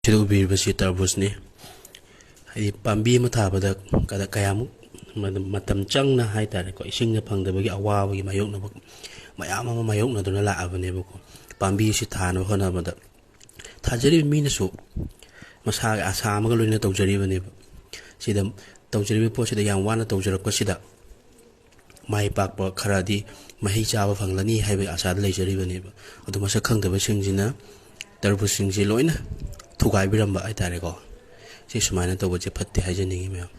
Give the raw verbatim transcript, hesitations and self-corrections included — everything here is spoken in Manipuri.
ꯁꯤꯗ ꯎꯕꯤꯔꯤꯕꯁꯤ ꯇꯔꯕꯨꯖꯅꯤ꯫ ꯍꯥꯏꯗꯤ ꯄꯥꯝꯕꯤ ꯑꯃ ꯊꯥꯕꯗ ꯀꯗ-, ꯀꯌꯥꯃꯨꯛ ꯃ-, ꯃꯇꯝ ꯆꯪꯅ ꯍꯥꯏ ꯇꯥꯔꯦꯀꯣ, ꯏꯁꯤꯡꯅ ꯐꯪꯗꯕꯒꯤ ꯑꯋꯥꯕꯒꯤ ꯃꯥꯌꯣꯛꯅꯕ ꯃꯌꯥꯝ ꯑꯃ ꯃꯥꯌꯣꯛꯅꯗꯨꯅ ꯂꯥꯛꯑꯕꯅꯦꯕꯀꯣ꯫ ꯄꯥꯝꯕꯤ ꯑꯁꯤ ꯊꯥꯅꯕ ꯍꯣꯠꯅꯕꯗ ꯊꯥꯖꯔꯤꯕ ꯃꯤꯅꯁꯨ ꯃꯁꯥꯒꯤ ꯑꯁꯥ ꯑꯃꯒ ꯂꯣꯏꯅꯅ ꯇꯧꯖꯔꯤꯕꯅꯦꯕ꯫ ꯁꯤꯗ ꯇꯧꯖꯔꯤꯕ ꯄꯣꯠꯁꯤꯗ ꯌꯥꯝ ꯋꯥꯅ ꯇꯧꯖꯔꯛꯄꯁꯤꯗ ꯃꯥꯏ ꯄꯥꯛꯄ ꯈꯔꯗꯤ ꯃꯍꯩ ꯆꯥꯕ ꯐꯪꯂꯅꯤ ꯍꯥꯏꯕꯒꯤ ꯑꯁꯥꯗ ꯂꯩꯖꯔꯤꯕꯅꯦꯕ꯫ ꯑꯗꯨ ꯃꯁꯛ ꯈꯪꯗꯕꯁꯤꯡꯁꯤꯅ ꯇꯔꯕꯨꯖꯁꯤꯡꯁꯦ ꯂꯣꯏꯅ ꯊꯨꯒꯥꯏꯕꯤꯔꯝꯕ ꯍꯥꯏꯇꯥꯔꯦꯀꯣ꯫ ꯁꯤ ꯁꯨꯃꯥꯏꯅ ꯇꯧꯕꯁꯦ ꯐꯠꯇꯦ ꯍꯥꯏꯖꯅꯤꯡꯉꯤ ꯃꯌꯥꯝ꯫